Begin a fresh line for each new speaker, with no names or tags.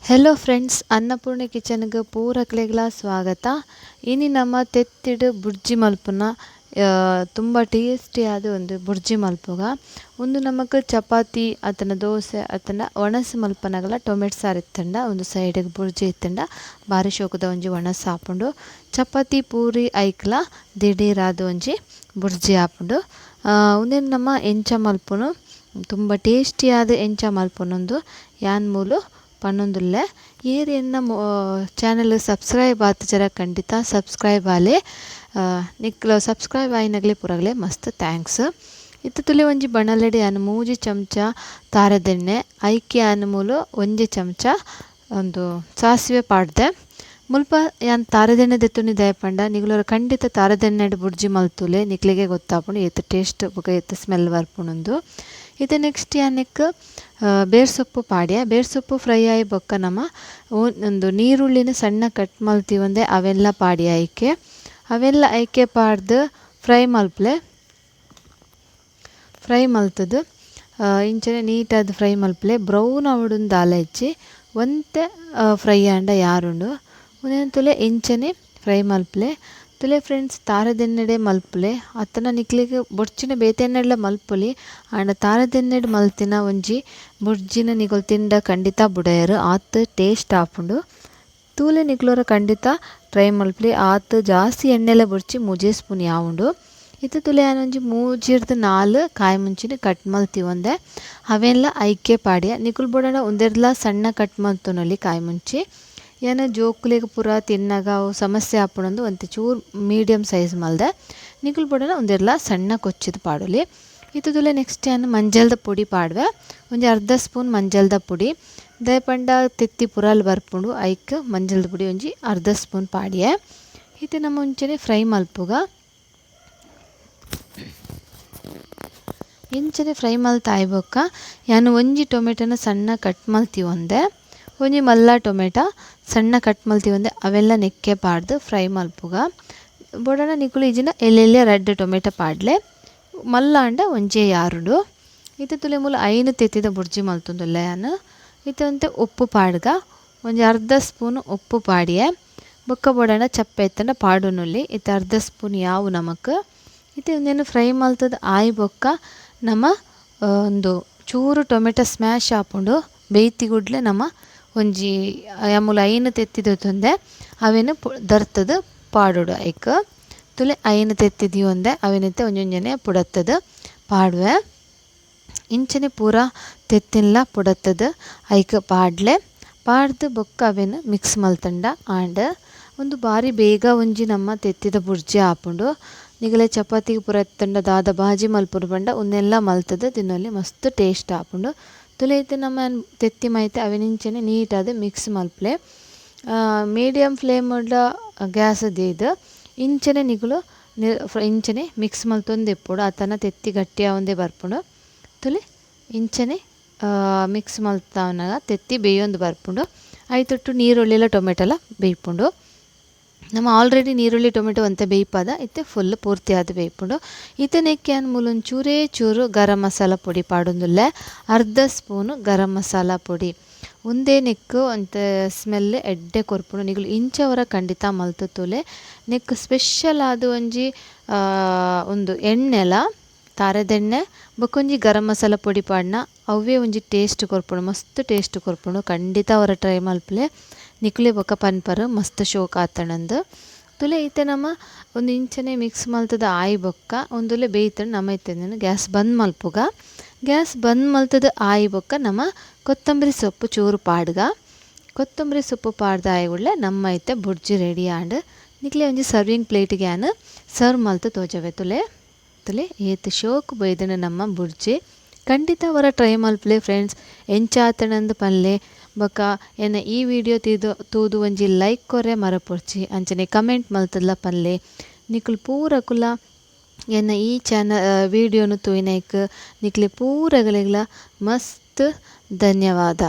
Hello friends, Annapurna ಕಿಚನ್ಗೆ ಪೂರಕ್ಲೆಗ್ಲ ಸ್ವಾಗತ. ಇನಿ ನಮ್ಮ ತೆತ್ತಿಡು ಬುರ್ಜಿ ಮಲ್ಪುನ ತುಂಬ ಟೇಸ್ಟಿ ಆದ ಒಂದು ಬುರ್ಜಿ ಮಲ್ಪುಗ. ಒಂದು ನಮಕ್ ಚಪಾತಿ ಅತನ ದೋಸೆ ಅತನ ಒಣಸು ಮಲ್ಪನಗಲ ಟೊಮೆಟೊ ಸಾರು ಇತ್ತಂಡ ಒಂದು ಸೈಡಿಗೆ ಬುರ್ಜಿ ಇತ್ತಂಡ ಬಾರಿ ಶೋಕದ ಒಂಜಿ ಒಣಸು ಆಪುಂಡು. ಚಪಾತಿ ಪೂರಿ ಐಕ್ಲ ದಿಢೀರಾದ ಒಂಜಿ ಬುರ್ಜಿ ಆಪುಂಡು. ಉಂದೆನ್ ನಮ್ಮ ಎಂಚ ಮಲ್ಪುನು, ತುಂಬ ಟೇಸ್ಟಿಯಾದ ಎಂಚ ಮಲ್ಪುನೊಂದು ಯಾನ್ ಮೂಲು ಪನ್ನೊಂದುಲ್ಲೆ. ಏರ್ ಎನ್ನ ಚಾನಲ್ ಸಬ್ಸ್ಕ್ರೈಬ್ ಆತಜರ ಖಂಡಿತ ಸಬ್ಸ್ಕ್ರೈಬ್ ಆಲೆ. ನಿಕ್ಲ ಸಬ್ಸ್ಕ್ರೈಬ್ ಆಯಿನಗಲೆ ಪುರಗಲೆ ಮಸ್ತ್ thanks. ಇತ್ತ ತುಲೆ ಒಂಜಿ ಬಣಲೆಡೆ ಯಾನ್ 3 ಚಮಚ ತಾರದೆಣ್ಣೆ, ಐಕೆ ಯಾನ್ ಮೂಲು 1 ಚಮಚ ಒಂದು ಸಾಸಿವೆ ಪಾಡ್ದೆ. ಮುಲ್ಪ ಯಾನ್ ತಾರದೆಣ್ಣೆ ದೆತ್ತುನಿ ದಯಪಂಡ ನಿಗುಲರ ಖಂಡಿತ ತಾರದೆಣ್ಣೆಡ್ ಬುರ್ಜಿ ಮಲ್ತುಲೆ, ನಿಕ್ಲೆಗೆ ಗೊತ್ತಾಪುಂಡು ಏತ್ ಟೇಸ್ಟ್ ಬೊಕ ಏತ್ ಸ್ಮೆಲ್ ಬರ್ಪುಂಡು. ಇತ್ತೆ ನೆಕ್ಸ್ಟ್ ಯಾನೆಕ್ ಬೇರ್ ಸೊಪ್ಪು ಪಾಡ್ಯ. ಬೇರ್ ಸೊಪ್ಪು ಫ್ರೈ ಆಯಿ ಬೊಕ್ಕ ನಮ ಒಂದು ನೀರುಳ್ಳಿನ ಸಣ್ಣ ಕಟ್ ಮಲ್ತೀವಂದೆ ಅವೆಲ್ಲ ಪಾಡ್ಯ. ಐಕೆ ಅವೆಲ್ಲ ಐಕೆ ಪಾಡ್ದು ಫ್ರೈ ಮಲ್ಪಲೆ. ಫ್ರೈ ಮಲ್ತದು ಇಂಚನೆ ನೀಟಾದ ಫ್ರೈ ಮಲ್ಪಲೆ. ಬ್ರೌನ್ ಅವಡುಂದು ದಾಲ ಹೆಚ್ಚಿ ಒಂತೆ ಫ್ರೈ ಆಂಡ ಯಾರುಂಡು ಉಂದೆನ್ ತುಲೆ ಇಂಚನೆ ಫ್ರೈ ಮಲ್ಪಲೆ. ತುಲೆ ಫ್ರೆಂಡ್ಸ್, ತಾರದೆಣ್ಣೆಡೆ ಮಲ್ಪಲೆ ಅತ್ತನ ನಿಕ್ಲೆಗ್ ಬೊಡ್ಚಿನ ಬೇತೆಣ್ಣೆಡ್ಲ ಮಲ್ಪೊಲಿ, ಆಂಡ ತಾರದೆಣ್ಣೆಡ್ ಮಲ್ತಿನ ಒಂಜಿ ಬುರ್ಜಿನ ನಿಕುಲು ತಿಂಡ ಖಂಡಿತ ಬುಡಯರು, ಆತ್ ಟೇಸ್ಟ್ ಆಪುಂಡು. ತೂಲೆ ನಿಕ್ಲೋರ ಖಂಡಿತ ಟ್ರೈ ಮಲ್ಪಲೆ. ಆತ್ ಜಾಸ್ತಿ ಎಣ್ಣೆಲೆ ಬೊಡ್ಚಿ 3 ಸ್ಪೂನ್ ಯಾವುಂಡು. ಇತ್ತೆ ತುಲೆ ಒಂಜಿ 3 ರಿಂದ 4 ಕಾಯಿ ಮುಂಚಿನ ಕಟ್ ಮಲ್ತಿ ಒಂದೆ ಅವೆಲ್ಲ ಐಕೆ ಪಾಡ್ಯ. ನಿಕುಲು ಬೋಡಾಂಡ ಉಂದೆರ್ಲ ಸಣ್ಣ ಕಟ್ ಮಲ್ತೊನೊಲಿ ಕಾಯಿ ಮುಂಚಿ. ಏನ ಜೋಕುಲೆಗ್ ಪೂರ ತಿನ್ನಗ ಅವು ಸಮಸ್ಯೆ ಆಪುಂಡು ಒಂತೆ ಚೂರು ಮೀಡಿಯಮ್ ಸೈಜ್ ಮಲ್ದೆ. ನಿಕುಲು ಬೋಡಾಂಡ ಉಂದೆರ್ಲ ಸಣ್ಣ ಕೊಚ್ಚಿದ್ ಪಾಡೊಲಿ. ಇತ್ತೆ ತುಲೆ ನೆಕ್ಸ್ಟ್ ಯಾನ್ ಮಂಜಲ್ದ ಪೊಡಿ ಪಾಡ್ವೆ. ಒಂಜಿ ಅರ್ಧ ಸ್ಪೂನ್ ಮಂಜಲ್ದ ಪೊಡಿ. ದಯಪಂಡ ತೆತ್ತಿ ಪುರಾಲ್ ಬರ್ಪುಂಡು, ಐಕ್ ಮಂಜಲ್ದ ಪೊಡಿ ಒಂಜಿ ಅರ್ಧ ಸ್ಪೂನ್ ಪಾಡ್ಯೆ. ಇತ್ತೆ ನಮ್ಮ ಒಂಚನೆ ಫ್ರೈ ಮಲ್ಪುಗ. ಇಂಚನೆ ಫ್ರೈ ಮಲ್ತಾಯಿ ಬೊಕ್ಕ ಯಾನ್ ಒಂಜಿ ಟೊಮೆಟೊನ ಸಣ್ಣ ಕಟ್ ಮಲ್ತಿ ಒಂದೆ, ಒಂಜಿ ಮಲ್ಲ ಟೊಮೆಟೊ ಸಣ್ಣ ಕಟ್ ಮಲ್ತಿ ಒಂದೆ ಅವೆಲ್ಲ ನೆಕ್ಕೆ ಪಾಡ್ದು ಫ್ರೈ ಮಲ್ಪುಗ. ಬೋಡಾಂಡ ನಿಕುಲು ಇಜಿನ ಎಲ್ಲೆಲ್ಲೆ ರೆಡ್ ಟೊಮೆಟೊ ಪಾಡ್ಲೆ, ಮಲ್ಲ ಆಂಡ ಒಂಜೇ ಯಾರುಂಡು. ಇತ್ತೆ ತುಲೆ ಮೂಲು 5 ತೆತ್ತಿದ ಬುರ್ಜಿ ಮಲ್ತೊಂದುಲ್ಲೆ ಯಾನ್. ಇತ್ತೆ ಒಂತೆ ಉಪ್ಪು ಪಾಡ್ಗ, ಒಂಜಿ ಅರ್ಧ ಸ್ಪೂನ್ ಉಪ್ಪು ಪಾಡ್ಯೆ. ಬೊಕ್ಕ ಬೋಡಾಂಡ ಚಪ್ಪೆ ಇತ್ತಂಡ ಪಾಡೊನೊಲಿ. ಇತ್ತೆ ಅರ್ಧ ಸ್ಪೂನ್ ಯಾವು ನಮಕ್. ಇತ್ತೆ ಉಂದೆನ್ ಫ್ರೈ ಮಲ್ತದ ಆಯಿ ಬೊಕ್ಕ ನಮ ಒಂದು ಚೂರು ಟೊಮೆಟೊ ಸ್ಮ್ಯಾಶ್ ಆಪುಂಡು. ಬೇಯ್ತಿ ಗುಡ್ಲೆ ನಮ ಒಂಜಿ ಮೂಲು 5 ತೆತ್ತಿದ ಅವೆನ್ ದರ್ತದು ಪಾಡೊಡು. ಐಕ್ ತುಲೆ 5 ತೆತ್ತಿದಿ ಒಂದೆ ಅವೆನಿತ್ತೆ ಒಂಜೊಂಜನೆ ಪುಡತ್ತದು ಪಾಡುವೆ. ಇಂಚನೆ ಪೂರ ತೆತ್ತಿನ್ಲ ಪುಡತ್ತದು ಐಕ್ ಪಾಡ್ಲೆ. ಪಾಡ್ದು ಬೊಕ್ಕ ಅವೆನ್ ಮಿಕ್ಸ್ ಮಲ್ತಂಡ ಆಂಡ್ ಒಂದು ಬಾರಿ ಬೇಗ ಒಂಜಿ ನಮ್ಮ ತೆತ್ತಿದ ಬುರ್ಜಿ ಆಪುಂಡು. ನಿಗಲೆ ಚಪಾತಿಗೆ ಪೂರ ಎತ್ತಂಡ ದಾದ ಬಾಜಿ ಮಲ್ಪುನು ಪಂಡ ಉಂದೆಲ್ಲ ಮಲ್ತದು ತಿನ್ನೊಲಿ, ಮಸ್ತ್ ಟೇಸ್ಟ್ ಆಪುಂಡು. ತುಲೆ ಇತ್ತೆ ನಮ್ಮ ತೆತ್ತಿ ಮೈತೆ ಅವೆನಿಂಚನೆ ನೀಟಾದ ಮಿಕ್ಸ್ ಮಲ್ಪಲೆ. ಮೀಡಿಯಮ್ ಫ್ಲೇಮ್ಡ್ ಗ್ಯಾಸ್ ದೀದ್ ಇಂಚನೆ ನಿಕುಲು ಇಂಚನೆ ಮಿಕ್ಸ್ ಮಲ್ತೊಂದು ಇಪ್ಪೊಡು. ಅತನ ತೆತ್ತಿ ಗಟ್ಟಿ ಆವೊಂದೇ ಬರ್ಪುಂಡು. ತುಲೆ ಇಂಚನೆ ಮಿಕ್ಸ್ ಮಲ್ತಾವನಾಗ ತೆತ್ತಿ ಬೇಯೊಂದು ಬರ್ಪುಂಡು. ಐತೊಟ್ಟು ನೀರುಳ್ಳಿಲ ಟೊಮೆಟೊಲ ಬೇಯ್ಪುಂಡು. ನಮ್ಮ ಆಲ್ರೆಡಿ ನೀರುಳ್ಳಿ ಟೊಮೆಟೊ ಒಂತೆ ಬೇಯ್ಪಾದ ಇತ್ತೆ ಫುಲ್ ಪೂರ್ತಿ ಆದ್ ಬೇಯ್ಪುಂಡು. ಇತ್ತೆ ನೆಕ್ಕೆ ಯಾನ್ ಮೂಲು ಒಂಚೂರೇ ಚೂರು ಗರಂ ಮಸಾಲ ಪೊಡಿ ಪಾಡೊಂದುಲ್ಲೆ. ಅರ್ಧ ಸ್ಪೂನು ಗರಂ ಮಸಾಲ ಪೊಡಿ. ಉಂದೇ ನೆಕ್ಕ್ ಒಂತೆ ಸ್ಮೆಲ್ ಎಡ್ಡೆ ಕೊರ್ಪುಂಡು. ನಿಕುಲು ಇಂಚವರ ಖಂಡಿತ ಮಲ್ತ್ ತೂಲೆ. ನೆಕ್ಕ್ ಸ್ಪೆಷಲ್ ಆದ್ ಒಂಜಿ ಉಂದು ಎಣ್ಣೆಲ ತಾರೆದೆಣ್ಣೆ ಬೊಕೊಂಜಿ ಗರಂ ಮಸಾಲ ಪೊಡಿ ಪಾಡ್ನ ಅವ್ವೇ ಒಂಜಿ ಟೇಸ್ಟ್ ಕೊರ್ಪುಂಡು, ಮಸ್ತ್ ಟೇಸ್ಟ್ ಕೊರ್ಪುಂಡು. ಖಂಡಿತ ಅವರ ಟ್ರೈ ಮಲ್ಪಲೆ. ನಿಕುಲೆ ಬೊಕ್ಕ ಪನ್ಪರು ಮಸ್ತ್ ಶೋಕ್ ಆತಣಂದು. ತುಲೆ ಇತ್ತೆ ನಮ ಒಂದು ಇಂಚನೆ ಮಿಕ್ಸ್ ಮಲ್ತದ ಆಯಿ ಬೊಕ್ಕ ಒಂದುಲೆ ಬೇಯ್ತಂಡ್ ನಮ ಇತ್ತೆ ಗ್ಯಾಸ್ ಬಂದ್ ಮಲ್ಪುಗ. ಗ್ಯಾಸ್ ಬಂದ್ ಮಲ್ತದ ಆಯಿ ಬೊಕ್ಕ ನಮ ಕೊತ್ತಂಬರಿ ಸೊಪ್ಪು ಚೂರು ಪಾಡ್ಗ. ಕೊತ್ತಂಬರಿ ಸೊಪ್ಪು ಪಾಡ್ದ ಆಯಿ ಕೂಡ್ಲೆ ನಮ್ಮ ಇತ್ತೆ ಬುರ್ಜಿ ರೆಡಿ ಆಂಡ್. ನಿಕ್ಲೆ ಒಂಜಿ ಸರ್ವಿಂಗ್ ಪ್ಲೇಟ್ಗೆ ಯಾನ್ ಸರ್ವ್ ಮಲ್ತ್ ತೋಜವೆ. ತುಲೆ ತುಲೆ ಏತ್ ಶೋಕ್ ಬೈದನ ನಮ್ಮ ಬುರ್ಜಿ. ಖಂಡಿತ ಅವರ ಟ್ರೈ ಮಲ್ಪಲೆ ಫ್ರೆಂಡ್ಸ್. ಎಂಚಾತಣಂದು ಪನ್ಲೆ. ಬೊಕ್ಕ ಎನ್ನ ಈ ವಿಡಿಯೋ ತೂದು ಒಂಜಿ ಲೈಕ್ ಕೊರೆ ಮರಪೊಡ್ಚಿ, ಅಂಚನೆ ಕಮೆಂಟ್ ಮಲ್ತದ್ಲ ಪನ್ಲೆ. ನಿಕುಲು ಪೂರಕುಲ ಎನ್ನ ಈ ಚಾನಲ್ ವಿಡಿಯೋನು ತೂಯಿನೈಕ್ ನಿಕ್ಲೆ ಪೂರಗಲೆಗ್ಲ ಮಸ್ತ್ ಧನ್ಯವಾದ.